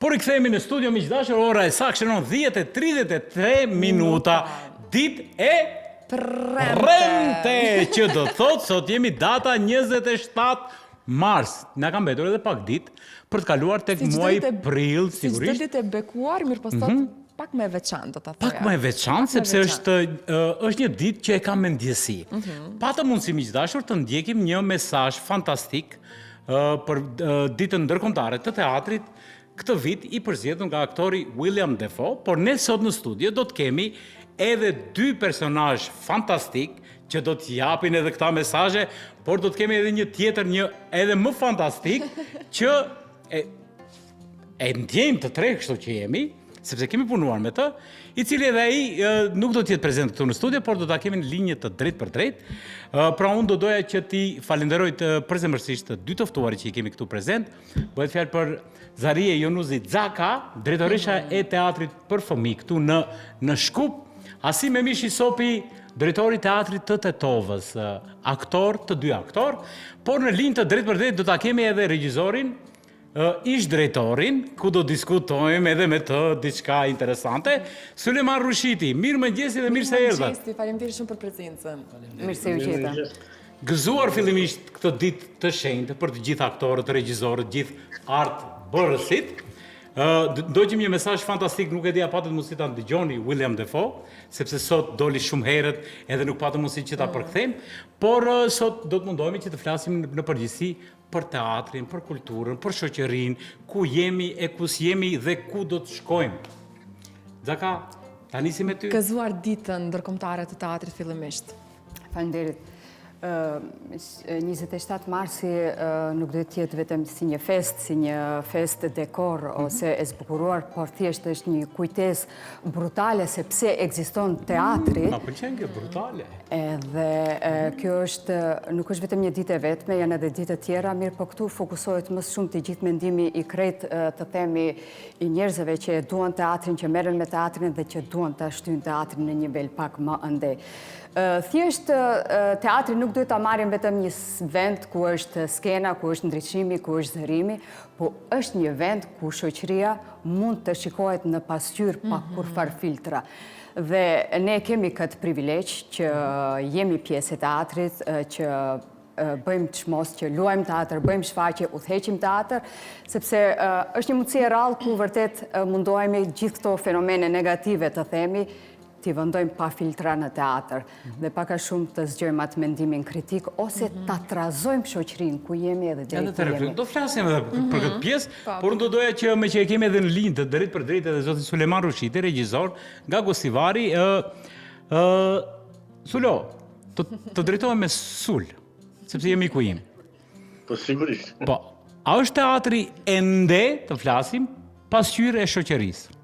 Po rikthehemi në studio miq të dashur, ora e saktë shënon 10:33 minuta. Ditë e premte, që do të thotë sot jemi data 27 mars. Na ka mbetur edhe pak ditë për të kaluar tek muaji prill, sigurisht. Si çdo ditë e bekuar, mirëpo sot mm -hmm. pak më e veçantë, do ta thoja. Pak më e veçantë sepse është është një ditë që e kam me ndjesi. Mm -hmm. Patëm mundësi miq të dashur të ndjekim një mesazh fantastik për ditën ndërkombëtare të teatrit këtë vit i përzgjedhur nga aktori William Defoe, por ne sot në studio do të kemi edhe dy personazh fantastik që do të japin edhe këta mesazhe, por do të kemi edhe një tjetër, një edhe më fantastik që e e ndjejmë të tre kështu që jemi, sepse kemi punuar me të, i cili edhe ai nuk do të jetë prezent këtu në studio, por do ta kemi në linjë të drejtpërdrejtë. Pra unë do doja që t'i falenderoj të përzemërsisht të dy të ftuarit që i kemi këtu prezent. Bëhet fjalë për Zarije Jonuzi Xhaka, drejtoresha e teatrit për fëmijë këtu në në Shkup, Asim Memishi Sopi, drejtori i teatrit të Tetovës, aktor, të dy aktor, por në linjë të drejtpërdrejtë do ta kemi edhe regjisorin ish drejtorin, ku do diskutojmë edhe me të diçka interesante, Sulejman Rushiti, mirëmëngjesi dhe mirë se erdhët. Mirëmëngjesi, faleminderit shumë për prezencën. Mirë se ju gjeta. Gëzuar fillimisht këtë ditë të shenjtë për të gjithë aktorët, regjizorët, gjithë artbërësit. Ndoqëm një mesazh fantastik, nuk e di a patët mundësi ta dëgjoni William Defoe, sepse sot doli shumë herët edhe nuk patëm mundësi që ta mm. përkthejmë, por sot do të mundohemi që të flasim në përgjithësi për teatrin, për kulturën, për shoqërinë, ku jemi e ku s'jemi dhe ku do të shkojmë. Xhaka, ta nisim me ty? Gëzuar ditën ndërkombëtare të teatrit fillimisht. Faleminderit. 27 marsi nuk duhet të jetë vetëm si një festë, si një festë dekor mhm. ose e zbukuruar, por thjesht është një kujtesë brutale se pse ekziston teatri. Ma pëlqen kjo brutale. Edhe kjo është, nuk është vetëm një ditë e vetme, janë edhe ditë të tjera, mirëpo këtu fokusohet më shumë të gjithë mendimi i krejt të themi i njerëzve që e duan teatrin, që merren me teatrin dhe që duan ta shtyjnë teatrin në një nivel pak më andej. Thjesht teatri nuk duhet ta marrim vetëm një vend ku është skena, ku është ndriçimi, ku është zërimi, po është një vend ku shoqëria mund të shikohet në pasqyrë pa mhm. kurrfarë filtra. Dhe ne kemi këtë privilegj që jemi pjesë e teatrit, që bëjmë çmos, që luajmë teatër, bëjmë shfaqje, udhëheqim teatër, sepse është një mundësi e rrallë ku vërtet mundohemi gjithë këto fenomene negative të themi, t'i vendojmë pa filtra në teatër mhm. dhe pak a shumë të zgjojmë atë mendimin kritik ose mhm. ta trazojmë shoqërinë ku jemi edhe deri ku jemi. Do flasim edhe për këtë mhm. pjesë, po. por unë do doja që meqë e kemi edhe në linjë të drejtpërdrejtë edhe zotin Sulejman Rushiti, regjisor nga Gostivari, ë ë Sulo, të, të drejtohem me Sul, sepse je miku im. Po sigurisht. Po, a është teatri ende të flasim pasqyrë e shoqërisë?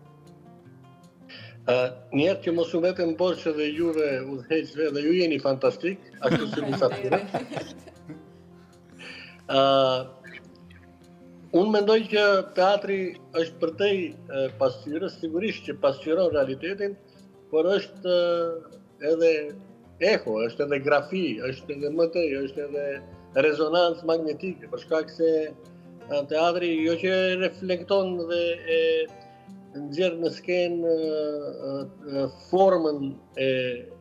Uh, Njëherë që mos u mbetem borxh edhe juve udhëheqësve dhe ju jeni fantastik, ashtu si mysafirë. Uh, unë mendoj që teatri është përtej pasqyrës, sigurisht që pasqyron realitetin, por është edhe eho, është edhe grafi, është edhe më tej, është edhe rezonancë magnetike, për shkak se teatri jo që reflekton dhe e nxjerr në skenë formën e,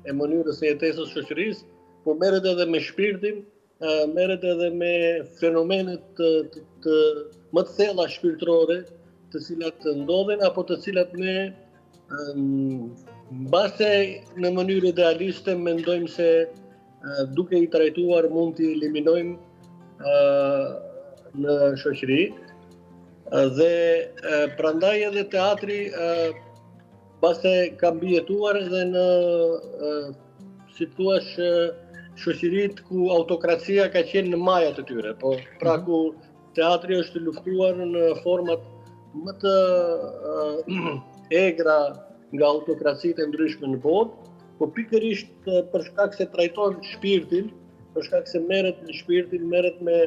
e mënyrës së jetesës së shoqërisë, po merret edhe me shpirtin, merret edhe me fenomenet të, të, të më të thella shpirtërore, të cilat ndodhin apo të cilat ne mbase në mënyrë idealiste mendojmë se duke i trajtuar mund t'i eliminojmë në shoqëri dhe prandaj edhe teatri mbase ka mbijetuar edhe në si të thuash shoqëritë ku autokracia ka qenë në majat e tyre, po pra mhm. ku teatri është luftuar në format më të egra nga autokracitë e ndryshme në botë, po pikërisht për shkak se trajton shpirtin, për shkak se merret me shpirtin, merret me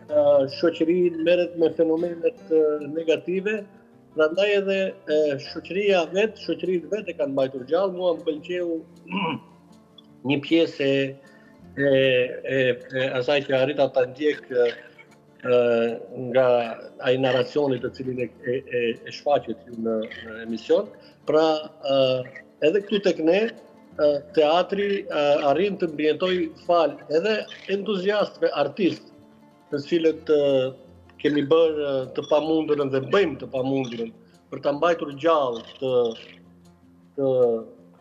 shoqërinë, merret me fenomenet negative, prandaj edhe shoqëria vetë, shoqëritë vetë e kanë mbajtur gjallë, mua më pëlqeu një pjesë e e e, e asaj që arrita ta ndjek. nga ai narracioni të cilin e, e, e, e shfaqët ju në, në emision. Pra, edhe këtu tek ne, teatri arrin të mbijetojë falë edhe entuziastëve artistë, të cilët kemi bërë të pamundurën dhe bëjmë të pamundurën për ta mbajtur gjallë këtë këtë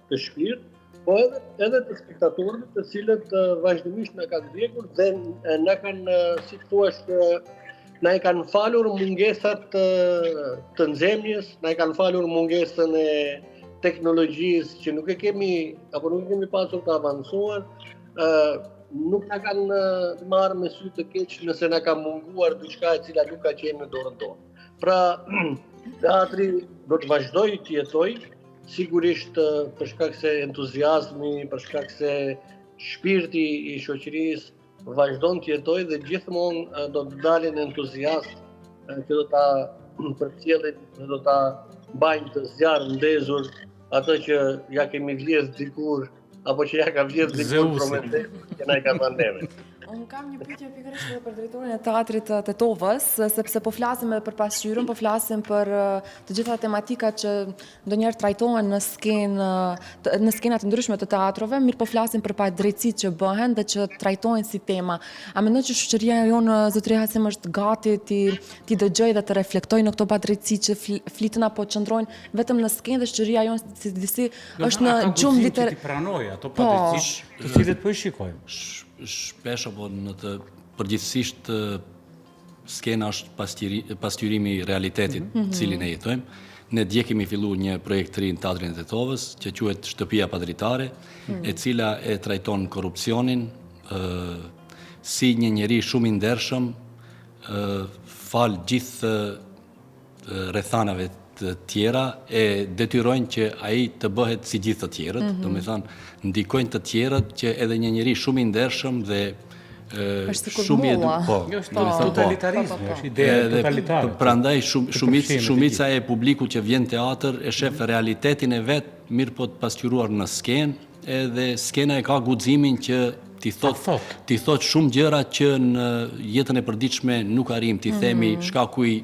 këtë shpirt, po edhe edhe të spektatorëve të cilët vazhdimisht na kanë ndjekur dhe na kanë si të thuash na i kanë falur mungesat të, të nxemjes, na i kanë falur mungesën e teknologjisë që nuk e kemi apo nuk e kemi pasur të avancuar, ë nuk na kanë marrë me sy të keq nëse na ka munguar diçka e cila nuk ka qenë në dorën tonë. Pra, teatri do të vazhdojë të jetojë, sigurisht për shkak se entuziazmi, për shkak se shpirti i shoqërisë vazhdon të jetojë dhe gjithmonë do të dalin entuziastë që do ta përcjellin dhe do ta mbajnë këtë zjarr ndezur atë që ia kemi vjedh dikur apo që ia ka vjedh dikur Prometeu që na i ka dhënë neve. Unë kam një pyetje pikërisht edhe për drejtorin e teatrit të Tetovës, sepse po flasim edhe për pasqyrën, po flasim për të gjitha tematikat që ndonjëherë trajtohen në skenë në skena të ndryshme të teatrove, mirëpo flasim për padrejtësitë që bëhen dhe që trajtohen si tema. A mendon që shoqëria jonë zotëri Hasim është gati t'i t'i dëgjojë dhe të reflektojë në këto padrejtësi që fliten apo qëndrojnë vetëm në skenë dhe shoqëria jonë si disi është në gjumë liter... T'i pranojë ato po. padrejtësi të cilët po i shikojmë. Shpesh apo në të përgjithësisht skena është pasqyrimi i realitetit mm -hmm. cilin e jetojmë. Ne dje kemi fillu një projekt të ri në Teatrin e Tetovës, që quhet Shtëpia pa dritare, mm -hmm. e cila e trajton korrupsionin, si një njeri shumë i ndershëm, falë gjithë rrethanave të tjera e detyrojnë që ai të bëhet si gjithë të tjerët, mm -hmm. domethënë, ndikojnë të tjerët që edhe një njeri shumë i ndershëm dhe është sikur shumë i po, është po. totalitarizmi, po, po, është ideja totalitare. Prandaj shumica shumica e publikut që vjen në teatër e shef mhm. realitetin e vet, mirëpo të pasqyruar në skenë, edhe skena e ka guximin që t'i thotë t'i thotë shumë gjëra që në jetën e përditshme nuk arrijmë t'i themi mm -hmm. shkaku i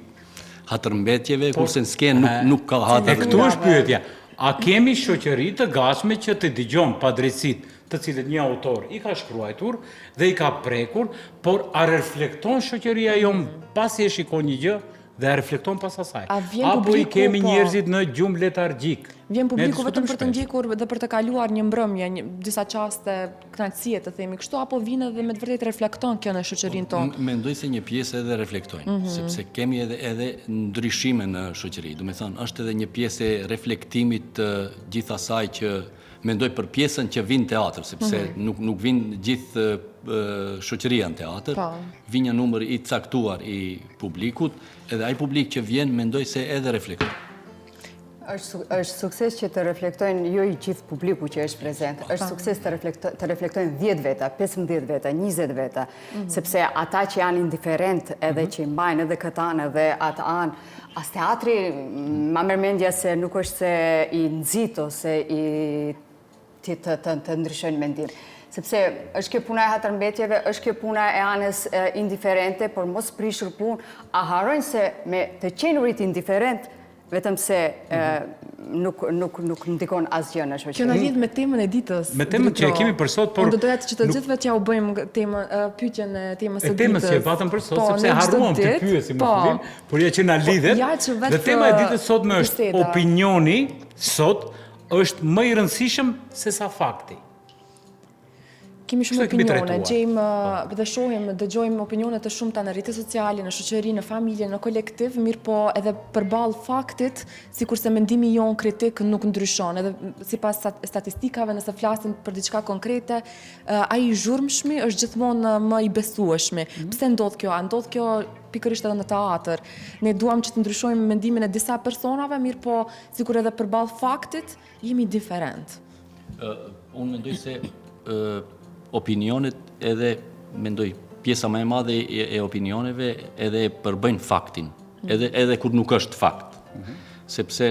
hatërmbetjeve, kurse në skenë nuk, nuk ka hatër. E këtu është pyetja, a kemi shoqëri të gatshme që të dëgjojmë padrejtësitë të cilët një autor i ka shkruajtur dhe i ka prekur, por a reflekton shoqëria jonë pasi e shikon një gjë dhe a reflekton pas asaj? Apo i kemi po. njerëzit në gjumë letargjik? Vjen publiku vetëm për të ndjekur dhe për të kaluar një mbrëmje, një, disa çaste kënaqësie të themi kështu apo vjen edhe me të vërtetë reflekton kjo në shoqërinë po, tonë? Mendoj se një pjesë edhe reflektojnë, mm -hmm. sepse kemi edhe edhe ndryshime në shoqëri. Domethënë, është edhe një pjesë e reflektimit të gjithë asaj që mendoj për pjesën që vijnë në teatër, sepse mm -hmm. nuk nuk vijnë gjithë shoqëria në teatër, po. vijnë një numër i caktuar i publikut, edhe ai publik që vjen mendoj se edhe reflekton. Është është sukses që të reflektojnë jo i gjithë publiku që është prezent. Është sukses të reflekto, të reflektojnë 10 veta, 15 veta, 20 veta, mm -hmm. sepse ata që janë indiferent edhe mm -hmm. që i mbajnë edhe këtë anë edhe atë anë, as teatri ma merr mendja se nuk është se i nxit ose i ti të të të ndryshojnë mendim. Sepse është kjo puna e hatërmbetjeve, është kjo puna e anës indiferente, por mos prishur punë, a harrojnë se me të qenurit indiferent vetëm se nuk nuk nuk ndikon asgjë në shoqëri. Kjo na lidh me temën e ditës. Me temën që e kemi për sot, por unë do doja që të gjithëve t'jua bëjmë temën, pyetjen e temës së ditës. E temës që e patëm për sot, po, sepse harruam të pyesim në po. fillim, por ja që na po, lidhet. Ja që vetë dhe tema e ditës sotme është opinioni sot është më i rëndësishëm se sa fakti. Kemi shumë opinione, gjejmë po. dhe shohim, dëgjojmë opinione të shumta në rrjete sociale, në shoqëri, në familje, në kolektiv, mirëpo edhe përballë faktit, sikurse mendimi jonë kritik nuk ndryshon, edhe sipas statistikave, nëse flasim për diçka konkrete, ai i zhurmshmi është gjithmonë më i besueshmi. Mhm. Pse ndodh kjo? A ndodh kjo pikërisht edhe në teatër? Ne duam që të ndryshojmë mendimin e disa personave, mirëpo sikur edhe përballë faktit, jemi indiferentë. Unë mendoj se opinionet edhe mendoj pjesa më e madhe e, e opinioneve edhe e përbëjnë faktin, mm. edhe edhe kur nuk është fakt. Mm -hmm. Sepse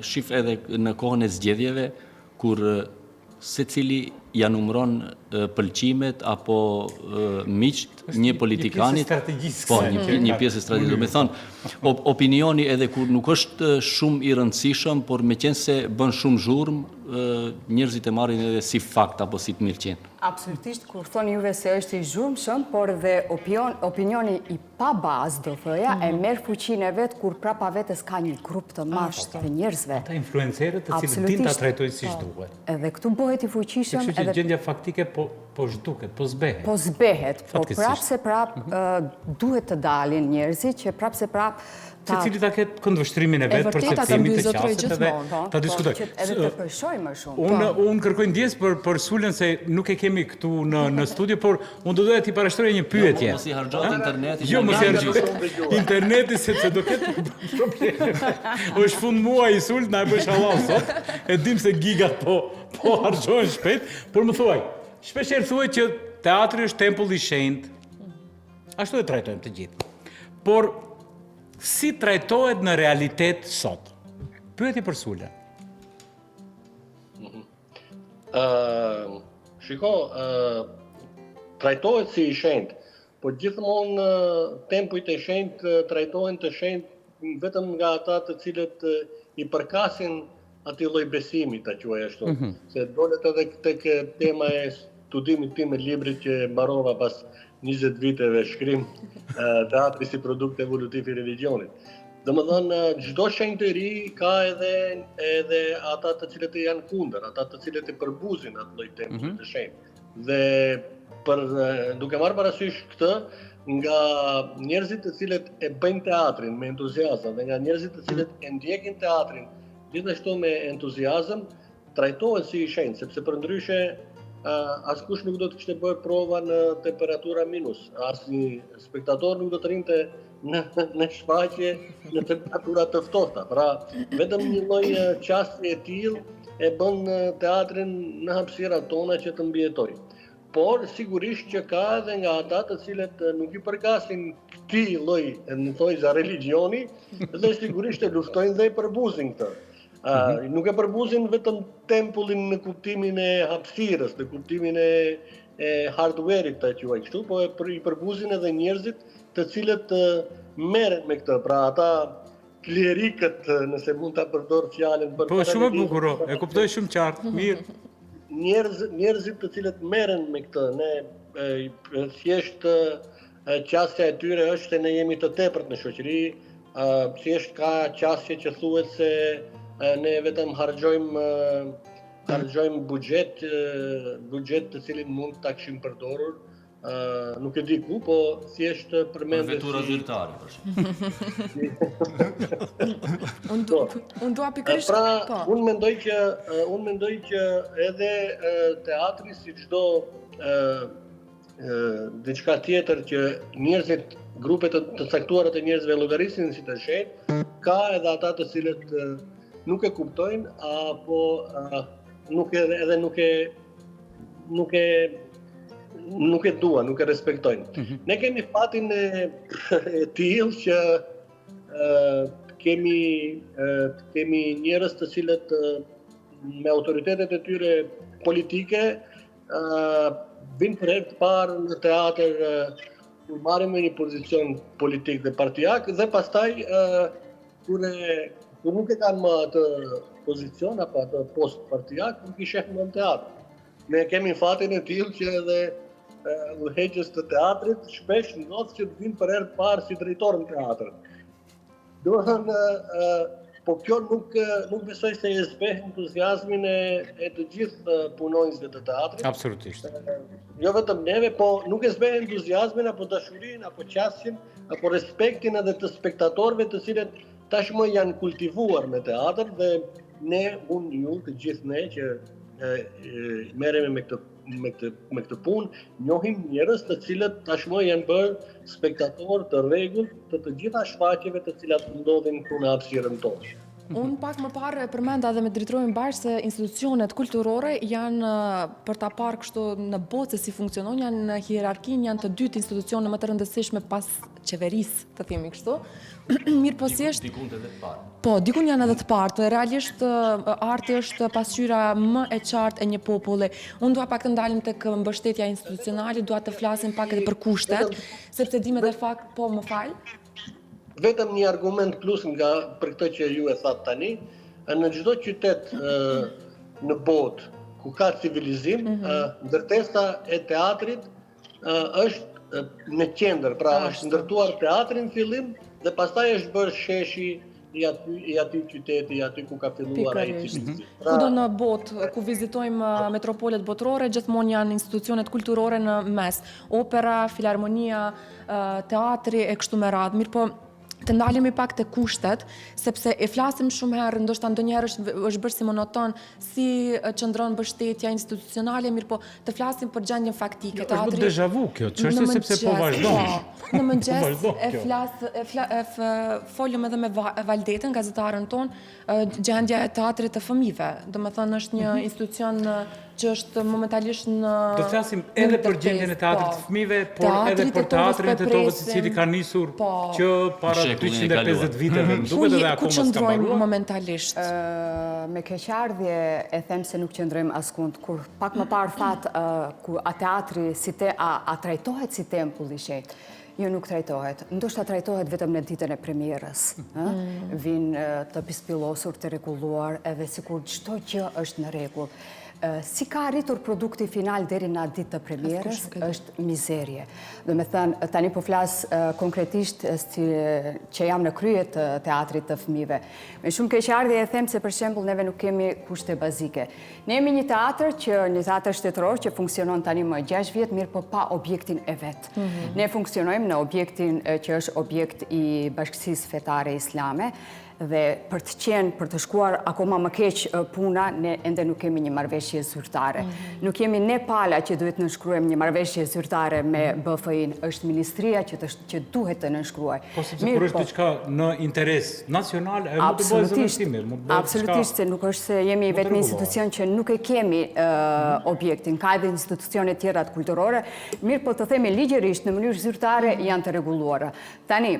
shif edhe në kohën e zgjedhjeve kur secili ia numëron pëlqimet apo miqtë një politikani. Një pjesë e strategjisë. Po, një, një pjesë e strategjisë. Domethënë, opinioni edhe kur nuk është shumë i rëndësishëm, por meqenëse bën shumë zhurmë, njerëzit e marrin edhe si fakt apo si të mirëqenë. Absolutisht, kur thoni juve se është i zhurmshëm, por dhe opinioni i pa bazë, do thoja, e mhm. merr fuqinë e vet kur prapa vetes ka një grup të madh të njerëzve. Ata influencerët të cilët dinë ta trajtojnë siç po. duhet. Edhe këtu bëhet i fuqishëm edhe Kështu që gjendja faktike po po zhduket, po zbehet. Po zbehet, po prapë se prapë mhm. duhet të dalin njerëzit që prapë se prapë Secili ta ketë këndvështrimin e vet, perceptimin të qaset edhe po, ta po, diskutojë. Edhe të peshojë më shumë. Unë po. unë kërkoj ndjesë për për Sulën se nuk e kemi këtu në në studio, por unë do doja t'i parashtroja një pyetje. Jo, mos i harxho internetin. Jo, mos i harxho interneti sepse do ketë probleme. Është fund muaji Sul, na e bësh hallall sot. E dim se gigat po po harxhohen shpejt, por më thuaj, shpeshherë thuhet që teatri është tempull i shenjtë. Ashtu e trajtojmë të gjithë. Por si trajtohet në realitet sot? Pyetje për Sulën. Ëh, uh, shiko, ëh, uh, trajtohet si i shenjtë, por gjithmonë uh, tempujt e shenjtë trajtohen të shenjtë vetëm nga ata të cilët i përkasin atij lloj besimi, ta quaj ashtu. Mm -hmm. Se dolet edhe tek tema e studimit tim e librit që mbarova pas 20 viteve shkrim teatri si produkt evolutiv i religjionit. Domethënë, çdo shenjtëri ka edhe, edhe ata të cilët janë kundër, ata të cilët e përbuzin atë lloj tempulli mm -hmm. të shenjtë. Dhe për duke marrë parasysh këtë, nga njerëzit të cilët e bëjnë teatrin me entuziazëm dhe nga njerëzit të cilët e ndjekin teatrin gjithashtu me entuziazëm, trajtohet si i shenjtë, sepse përndryshe askush nuk do të kishte bërë prova në temperatura minus, asnjë spektator nuk do të rrinte në në shfaqje në temperatura të ftohta. Pra, vetëm një lloj qasje e tillë e bën teatrin në hapësirat tona që të mbijetojë. Por sigurisht që ka edhe nga ata të cilët nuk i përkasin këtij lloj, në thonjëza religjioni, dhe sigurisht e luftojnë dhe e përbuzin këtë. Mm -hmm. Nuk e përbuzin vetëm tempullin në kuptimin e hapësirës, në kuptimin e e hardware-it ta quaj kështu, po e për, i përbuzin edhe njerëzit të cilët merren me këtë. Pra ata klerikët, nëse mund ta përdor fjalën për Po shumë e bukur, e kuptoj shumë qartë, mirë. Njerëz njerëzit të cilët merren me këtë, ne e, thjesht qasja e tyre është se ne jemi të tepërt në shoqëri, thjesht ka qasje që thuhet se ne vetëm harxhojmë harxhojmë buxhet, buxhet të cilin mund ta kishim përdorur Uh, nuk e di ku, po thjesht përmendet si... Vetura zyrtare, për Unë du, po. unë dua pikërisht... Pra, po. unë mendoj që, unë mendoj që edhe teatri si çdo diçka tjetër që njerëzit, grupe të, të caktuara të njerëzve llogarisin si të shenjtë, ka edhe ata të cilët nuk e kuptojnë apo nuk e edhe nuk e nuk e nuk e duan, nuk e respektojnë. Mm -hmm. Ne kemi fatin e, e tillë që e, kemi e, kemi njerëz të cilët me autoritetet e tyre politike vijnë për herë të parë në teatër kur marrin me një pozicion politik dhe partiak dhe pastaj kur e kur nuk e kanë më atë pozicion apo atë post partiak, nuk i sheh më në teatër. Ne kemi fatin e tillë që edhe udhëheqës të teatrit shpesh ndodh që të vijnë për herë të parë si drejtor në teatër. Domethënë, po kjo nuk nuk besoj se e zbeh entuziazmin e e të gjithë punonjësve të teatrit. Absolutisht. Jo vetëm neve, po nuk e zbeh entuziazmin apo dashurinë apo qasjen apo respektin edhe të spektatorëve të cilët tashmë janë kultivuar me teatër dhe ne, unë, ju, të gjithë ne që e, e, merremi me këtë me këtë me këtë punë, njohim njerëz të cilët tashmë janë bërë spektatorë të rregullt të të gjitha shfaqjeve të cilat ndodhin këtu në hapësirën tonë. Unë pak më parë përmenda edhe me Dritroin bashkë se institucionet kulturore janë për ta parë kështu në botë se si funksionojnë, janë në hierarkinë, janë të dytë institucione më të rëndësishme pas qeverisë, të themi kështu. Mirëpo si është... Dikund edhe të parë. Po, dikund janë edhe të parë, realisht arti është pasqyra më e qartë e një populli. Unë dua pak të ndalim tek mbështetja institucionale, dua të flasim pak edhe për kushtet, sepse dimë edhe fakt, po më fal. Vetëm një argument plus nga për këtë që ju e thatë tani, në çdo qytet në botë ku ka civilizim, mm -hmm. ndërtesa e teatrit është në qendër, pra është ndërtuar teatri në fillim dhe pastaj është bërë sheshi i aty i atij qyteti, aty ku ka filluar ai civilizim. Mhm. Pra, Kudo në botë, ku vizitojmë uh, metropolet botërore, gjithmonë janë institucionet kulturore në mes. Opera, filharmonia, uh, teatri e kështu me radhë. Mirëpo, të ndalemi pak te kushtet, sepse e flasim shumë herë, ndoshta ndonjëherë është është bërë si monoton, si qëndron mbështetja institucionale, mirëpo të flasim për gjendjen faktike. Jo, është bërë deja vu kjo çështje sepse po vazhdon. Po, në mëngjes po e flas e fla, e folëm edhe me Valdetën, gazetaren tonë, gjendja e teatrit të fëmijëve. Domethënë është një mhm. institucion që është momentalisht në Do të flasim edhe për gjendjen e teatrit të po. fëmijëve, por edhe për teatrin e Tetovës i cili ka nisur po. që para 250 viteve, më duket edhe akoma s'ka mbaruar. Ku momentalisht? Me keqardhje e them se nuk qëndrojmë askund. Kur pak më parë thatë ku a teatri si te a, a trajtohet si tempull i shenjtë. Jo nuk trajtohet. Ndoshta trajtohet vetëm në ditën e premierës. Mm. Vijnë të pispillosur, të rregulluar, edhe sikur çdo gjë është në rregull. Si ka arritur produkti final deri në atë ditë të premierës, është mizerje. Domethënë, tani po flas konkretisht si që jam në krye të teatrit të fëmijëve. Me shumë keqardhje e them se për shembull neve nuk kemi kushte bazike. Ne jemi një teatër që një teatër shtetëror që funksionon tani më 6 vjet, mirëpo pa objektin e vet. Mhm. Ne funksionojmë në objektin që është objekt i bashkësisë fetare islame dhe për të qenë, për të shkuar akoma më keq puna, ne ende nuk kemi një marrëveshje zyrtare. Mhm. Nuk jemi ne pala që duhet nënshkruajmë një marrëveshje zyrtare me BFI-n, është ministria që, të, që duhet të nënshkruajë. Po sepse kur është po. diçka në interes nacional, e mund të bëhet zëvendësimi, mund të bëhet Absolutisht se nuk është se jemi i vetmi institucion që nuk e kemi mhm. objektin, ka edhe institucione tjera të kulturore, mirëpo të themi ligjërisht në mënyrë zyrtare janë të rregulluara. Tani,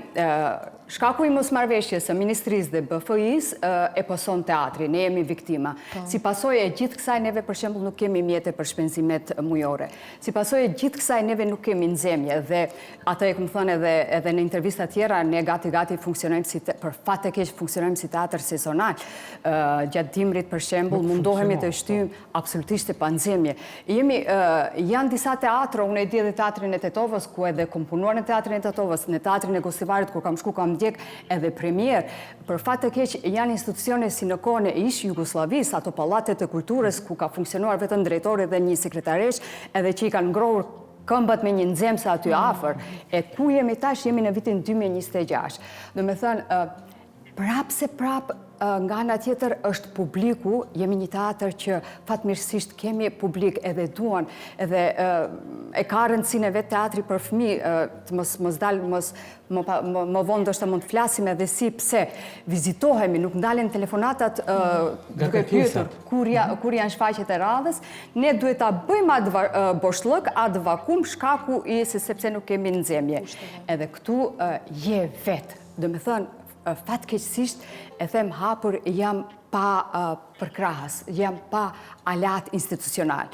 shkaku i mosmarrëveshjes së ministrisë dhe BFI-së e pëson teatri, ne jemi viktima. Po. Si pasojë e gjithë kësaj neve për shembull nuk kemi mjete për shpenzimet mujore. Si pasojë e gjithë kësaj neve nuk kemi nxemje dhe atë e kam thënë edhe edhe në intervista tjera, ne gati gati funksionojmë si për fat të keq funksionojmë si teatër sezonal. Gjatë dimrit për shembull mundohemi të shtyjmë po. absolutisht e pa nxemje. Jemi janë disa teatro, unë e di edhe teatrin e Tetovës, ku edhe kom punuar në teatrin e Tetovës, në teatrin e Gostivarit kur kam shku kam ndjek edhe premierë. Për fat të keq janë institucione si në kohën e ish Jugosllavisë, ato pallatet e kulturës ku ka funksionuar vetëm drejtori dhe një sekretareshë, edhe që i kanë ngrohur këmbët me një nxemse aty afër. E ku jemi tash? Jemi në vitin 2026. Domethënë, prapë se prapë, nga ana tjetër është publiku, jemi një teatër që fatmirësisht kemi publik edhe duan, edhe e ka rëndësinë e vet teatri për fëmijë, të mos mos dal mos më, më, më vonë ndoshta mund të flasim edhe si pse vizitohemi, nuk ndalen telefonatat duke pyetur kur, ja, mhm. kur janë shfaqjet e radhës, ne duhet ta bëjmë atë boshllëk, atë vakum shkaku i se sepse nuk kemi nxemje. Edhe këtu je vetë, domethënë, fatkeqësisht e them hapur jam pa përkrahës, jam pa aleat institucional.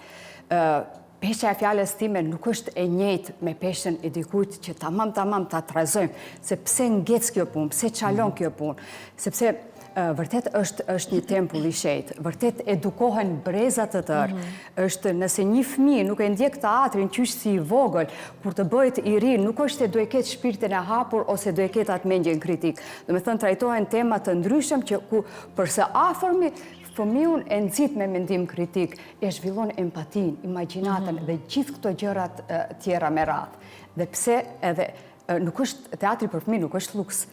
Pesha e fjalës time nuk është e njëjtë me peshën e dikujt që tamam tamam ta trazojmë, se pse ngec kjo punë, pse çalon mhm. kjo punë, sepse vërtet është është një tempull i shenjtë, vërtet edukohen breza të tërë. Mhm. Është nëse një fëmijë nuk e ndjek teatrin qysh si i vogël, kur të bëhet i ri, nuk është se do e ketë shpirtin e hapur ose do e ketë atë mendjen kritik. Domethënë trajtohen tema të ndryshëm që ku për së afërmi fëmiun e nxit me mendim kritik, e zhvillon empatinë, imagjinatën mhm. dhe gjithë këto gjërat tjera me radhë. Dhe pse edhe nuk është teatri për fëmijë nuk është luks.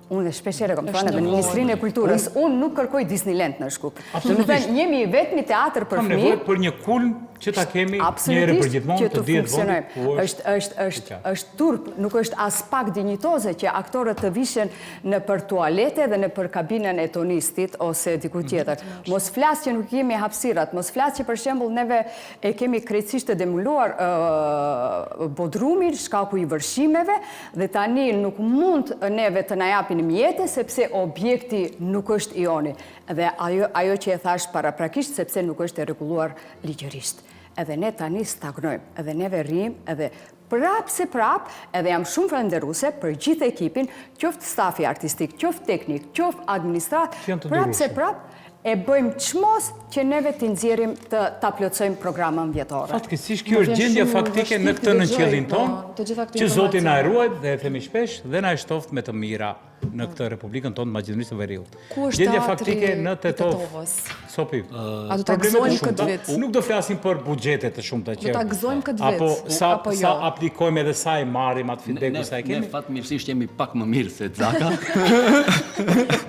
Unë dhe shpesh herë kam thënë edhe në Ministrinë e Kulturës, unë nuk kërkoj Disneyland në Shkup. Domethënë, jemi i vetmi teatër për fëmijë. Kam nevojë për një kulm që ta kemi një herë për gjithmonë të dihet vendi ku është. Është është është turp, nuk është aspak dinjitoze që aktorët të vishen nëpër tualete dhe nëpër kabinën e tonistit ose diku mhm. tjetër. Mos flas që nuk kemi hapësirat, mos flas që për shembull neve e kemi krejtësisht të demoluar bodrumin shkaku i vërshimeve Dhe tani nuk mund neve të na japin mjete sepse objekti nuk është i joni. Dhe ajo, ajo që e thashë paraprakisht sepse nuk është e rregulluar ligjërisht. Edhe ne tani stagnojmë, edhe neve rrijmë, edhe prapë se prapë, edhe jam shumë falënderuese për gjithë ekipin, qoftë stafi artistik, qoftë teknik, qoftë administratë, prapë se prapë, E bëjmë çmos që neve t'i nxjerrim të ta plotësojmë programën vjetore. Fatkeqësisht kjo është gjendja faktike në këtë nënqiellin po, tonë, që Zoti na e ruajt dhe e themi shpesh dhe na e shtoftë me të mira në këtë Republikën tonë të Maqedonisë së Veriut. Ku është gjendja faktike në Tetovë? Sopi. A do ta gëzojmë këtë vit? Nuk do flasim për buxhete të shumta që. Do ta gëzojmë këtë vit. Apo sa apo jo? sa aplikojmë edhe sa e marrim atë feedback sa e kemi. Ne fatmirësisht jemi pak më mirë se Zaka.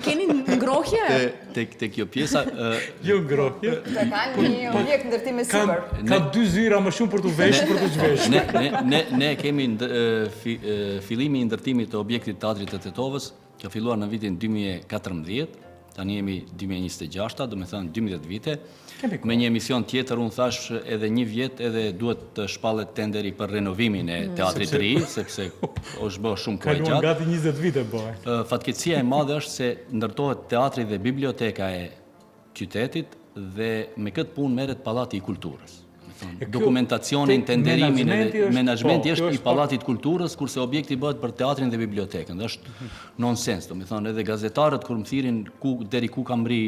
Keni ngrohje? Tek te kjo pjesa jo ngrohje. Të kanë një objekt ndërtimi super. Ka dy zyra më shumë për t'u veshur, për t'u zhveshur. Ne ne ne ne kemi fillimi i ndërtimit të objektit të Teatrit të Tetovës, ka filluar në vitin 2014, tani jemi 2026-ta, domethënë 12 vite. Me një emision tjetër unë thashë edhe një vjet edhe duhet të shpallet tenderi për renovimin e mm. teatrit të ri, sepse është bërë shumë kohë gjatë. Kaluan gati 20 vite bëhet. Fatkeqësia e madhe është se ndërtohet teatri dhe biblioteka e qytetit dhe me këtë punë merret Pallati i Kulturës. Dokumentacionin, tenderimin edhe menaxhmenti po, është i Pallatit të Kulturës, kurse objekti bëhet për teatrin dhe bibliotekën. Dhe është mhm. nonsens, domethënë edhe gazetarët kur më thirrin ku deri ku ka mri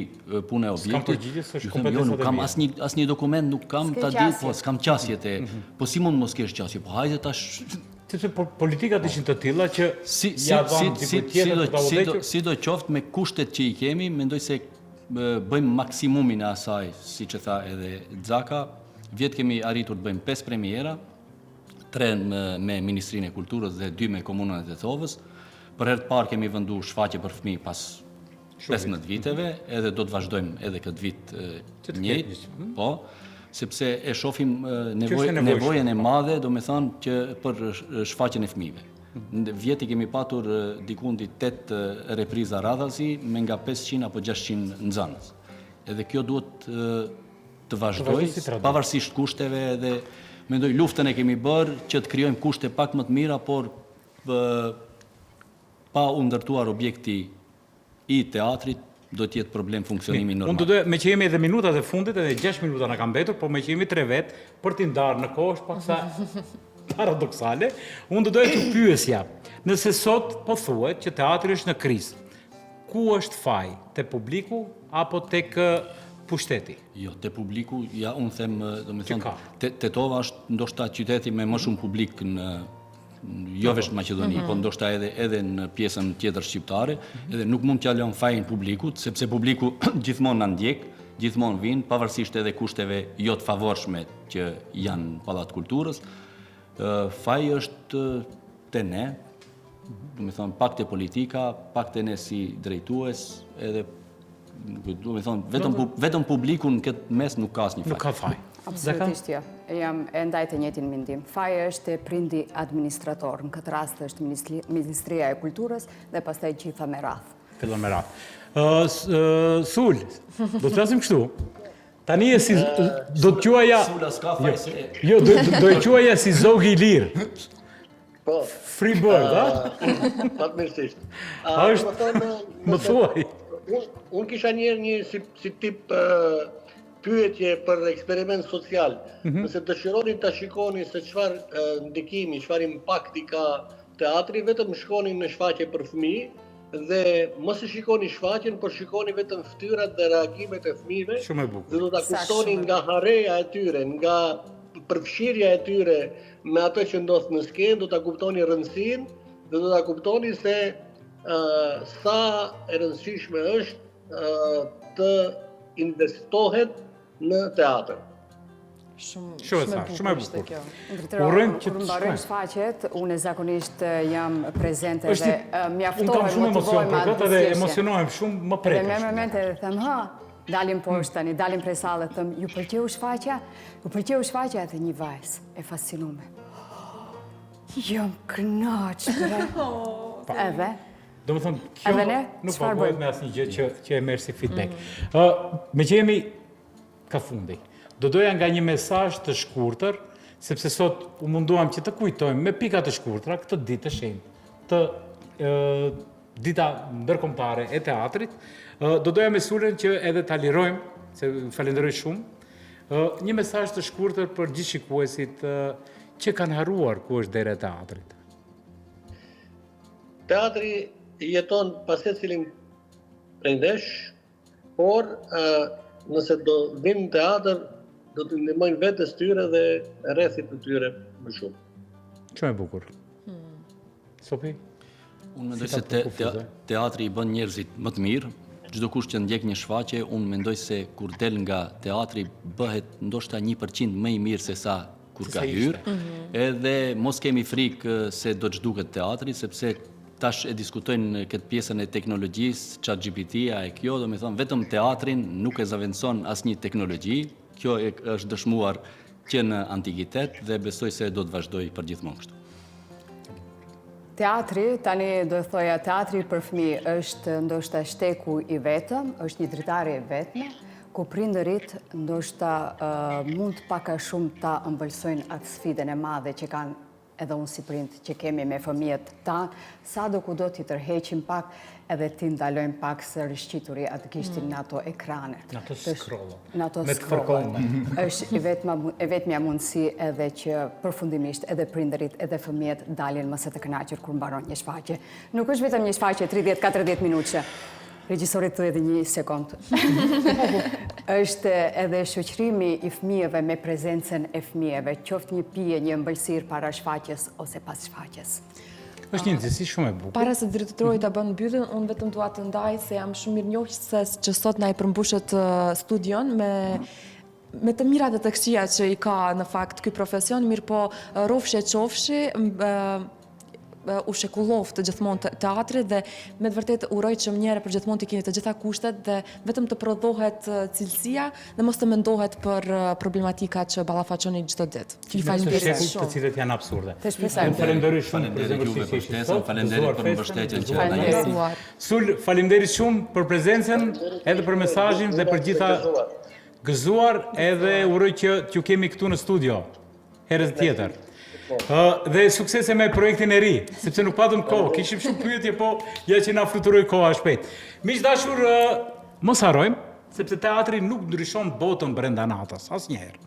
puna e objektit. S'kam përgjigje, s'është kompetenca jo, nuk kam asnjë asnjë dokument, nuk kam ta di, po s'kam qasje te. Mhm. Po si mund mos kesh qasje? Po hajde tash sepse politikat ishin të tilla që si si si si si do si do si do qoftë me kushtet që i kemi, mendoj se bëjmë maksimumin e asaj, siç e tha edhe Xhaka. Vjet kemi arritur të bëjmë 5 premiera, 3 me Ministrinë e Kulturës dhe 2 me Komunën e Tetovës. Për herë të parë kemi vendu shfaqje për fëmijë pas 15 viteve, edhe do të vazhdojmë edhe këtë vit njëjtë, hm? po, sepse e shofim nevojën e madhe, domethënë që për shfaqjen e fëmijëve. Vjet i kemi patur diku ndi 8 repriza radhazi me nga 500 apo 600 nxënës. Edhe kjo duhet të vazhdojë, pavarësisht kushteve edhe mendoj luftën e kemi bërë që të krijojmë kushte pak më të mira, por pa u ndërtuar objekti i teatrit do të jetë problem funksionimi normal. Unë do doja, meqë jemi edhe minutat e fundit, edhe 6 minuta na kanë mbetur, po meqë jemi tre vetë, për t'i ndarë në kohë është paksa paradoksale, unë do doja të pyesja, nëse sot po thuhet që teatri është në krizë, ku është faji, te publiku apo tek pushteti? Jo, te publiku, ja unë them, domethënë, Tetova është ndoshta qyteti me më shumë publik në jo veç në Maqedoni, mm -hmm. po ndoshta edhe edhe në pjesën tjetër shqiptare, mm -hmm. edhe nuk mund t'ia lëmë fajin publikut, sepse publiku gjithmonë na ndjek, gjithmonë vin, pavarësisht edhe kushteve jo të favorshme që janë në Pallat Kulturës. Faji është te ne, domethënë pak te politika, pak te ne si drejtues, edhe Domethënë, vetëm, vetëm publiku në këtë mes nuk ka asnjë faj. Nuk ka faj. Absolutisht jo. Jam e ndaj të njëjtin mendim. Faji është te prindi administrator. Në këtë rast është Ministria e Kulturës dhe pastaj gjitha me radhë. Fillon me radhë. Sul, do të flasim kështu. Tani e si do të quaja Sula s'ka faj se Jo, do do e quaja si zog i lirë. Po. Free bird, a? Fatmirësisht. A është më thuaj. Unë un kisha një një si si tip pyetje për eksperiment social. Mm -hmm. Nëse dëshironi ta shikoni se çfarë ndikimi, çfarë impakti ka teatri, vetëm shkoni në shfaqje për fëmijë dhe mos e shikoni shfaqjen, por shikoni vetëm fytyrat dhe reagimet e fëmijëve. Shumë e bukur. Dhe do ta kuptoni nga hareja e tyre, nga përfshirja e tyre me atë që ndodh në skenë, do ta kuptoni rëndësinë dhe do ta kuptoni se uh, sa e rëndësishme është uh, të investohet në teatër. Shumë shumë e shumë e bukur kjo. Urojmë që të mbarojnë shfaqjet, unë zakonisht jam prezente dhe mjaftohem, Unë kam shumë emocion për këtë dhe emocionohem shumë më prek. Dhe merr me mend edhe them, ha, dalim poshtë tani, dalim prej salle, them, ju pëlqeu shfaqja? Ju pëlqeu shfaqja edhe një vajzë e fascinume. Jam kënaq, bre. Edhe Domethënë, kjo nuk paguhet me asnjë gjë që, që e merr si feedback. Mm. Uh, meqë jemi Ka fundi. Do doja nga një mesazh të shkurtër, sepse sot u munduam që të kujtojmë me pika të shkurtra këtë ditë të shenjtë të dita ndërkombëtare e teatrit. Do doja me Sulën që edhe ta lirojmë, se falenderoj shumë. Një mesazh të shkurtër për gjithë shikuesit që kanë harruar ku është dera e teatrit. Teatri jeton pas secilin prej nesh, Por, nëse do vinë në teatër, do t'i ndihmojnë vetes tyre dhe rrethit të tyre më shumë. Shumë e bukur. Hmm. Sopi? Unë mendoj se te, te, teatri i bën njerëzit më të mirë. Çdokush që ndjek një shfaqje, unë mendoj se kur del nga teatri bëhet ndoshta 1% më i mirë se sa kur ka hyrë. Mhm. Edhe mos kemi frikë se do të zhduket teatri, sepse Tash e diskutojnë këtë pjesën e teknologjisë, Chat GPT-ja e kjo, domethënë vetëm teatrin nuk e zavendëson asnjë teknologji, kjo e është dëshmuar që në antikitet dhe besoj se do të vazhdojë përgjithmonë kështu. Teatri, tani do e thoja, teatri për fëmijë është ndoshta shteku i vetëm, është një dritare e vetme, ku prindërit ndoshta mund pak a shumë ta ëmbëlsojnë atë sfidën e madhe që kanë edhe unë si prind që kemi me fëmijët tanë, sado kudo t'i tërheqim pak edhe t'i ndalojmë pak së rrëshqituri atë gishtin mm. në ato ekrane. Në ato scroll-o. Në ato scroll-o. është e vetma, e vetmja mundësi edhe që përfundimisht edhe prindërit edhe fëmijët dalin më se të kënaqur kur mbaron një shfaqje. Nuk është vetëm një shfaqje 30-40 minutëshe. Regjisori të edhe një sekond. është edhe shoqërimi i fëmijëve me prezencën e fëmijëve, qoftë një pije, një ëmbëlsirë para shfaqjes ose pas shfaqjes. Është një ndjesi shumë e bukur. Para se drejtori ta bën mbylljen, unë vetëm dua të ndaj se jam shumë mirënjohëse që sot na e përmbushët studion me me të mirat dhe të këqija që i ka në fakt ky profesion, mirëpo rrofshi e qofshi, u shekulloftë gjithmonë teatri dhe me të vërtetë uroj që njëherë për gjithmonë të keni të gjitha kushtet dhe vetëm të prodhohet cilësia dhe mos të mendohet për problematikat që ballafaqoni çdo ditë. Ju faleminderit shumë. Të cilët janë absurde. Të shpresojmë. Falenderoj shumë për zemërsisht që ishit sot. Faleminderit për mbështetjen që na jepni. Sul, faleminderit shumë për prezencën, edhe për mesazhin dhe për gjitha gëzuar edhe uroj që t'ju kemi këtu në studio. Herën tjetër. Dhe suksese me projektin e ri, sepse nuk patëm kohë, kishim shumë pyetje, po ja që na fluturoi koha shpejt. Miq të dashur, mos harrojmë, sepse teatri nuk ndryshon botën brenda natës, asnjëherë.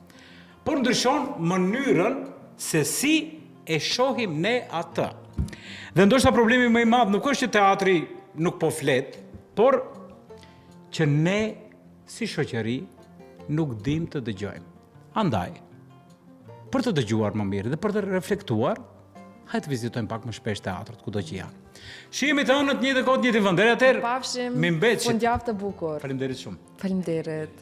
Por ndryshon mënyrën se si e shohim ne atë. Dhe ndoshta problemi më i madh nuk është që teatri nuk po flet, por që ne si shoqëri nuk dimë të dëgjojmë. Andaj, për të dëgjuar më mirë dhe për të reflektuar, hajde të vizitojmë pak më shpesh teatrot, kudo që janë. Shihemi të hënën të njëjtën kohë të njëjtin vend. Deri atëherë, Pafshim. Fundjavë të bukur. Faleminderit shumë. Faleminderit.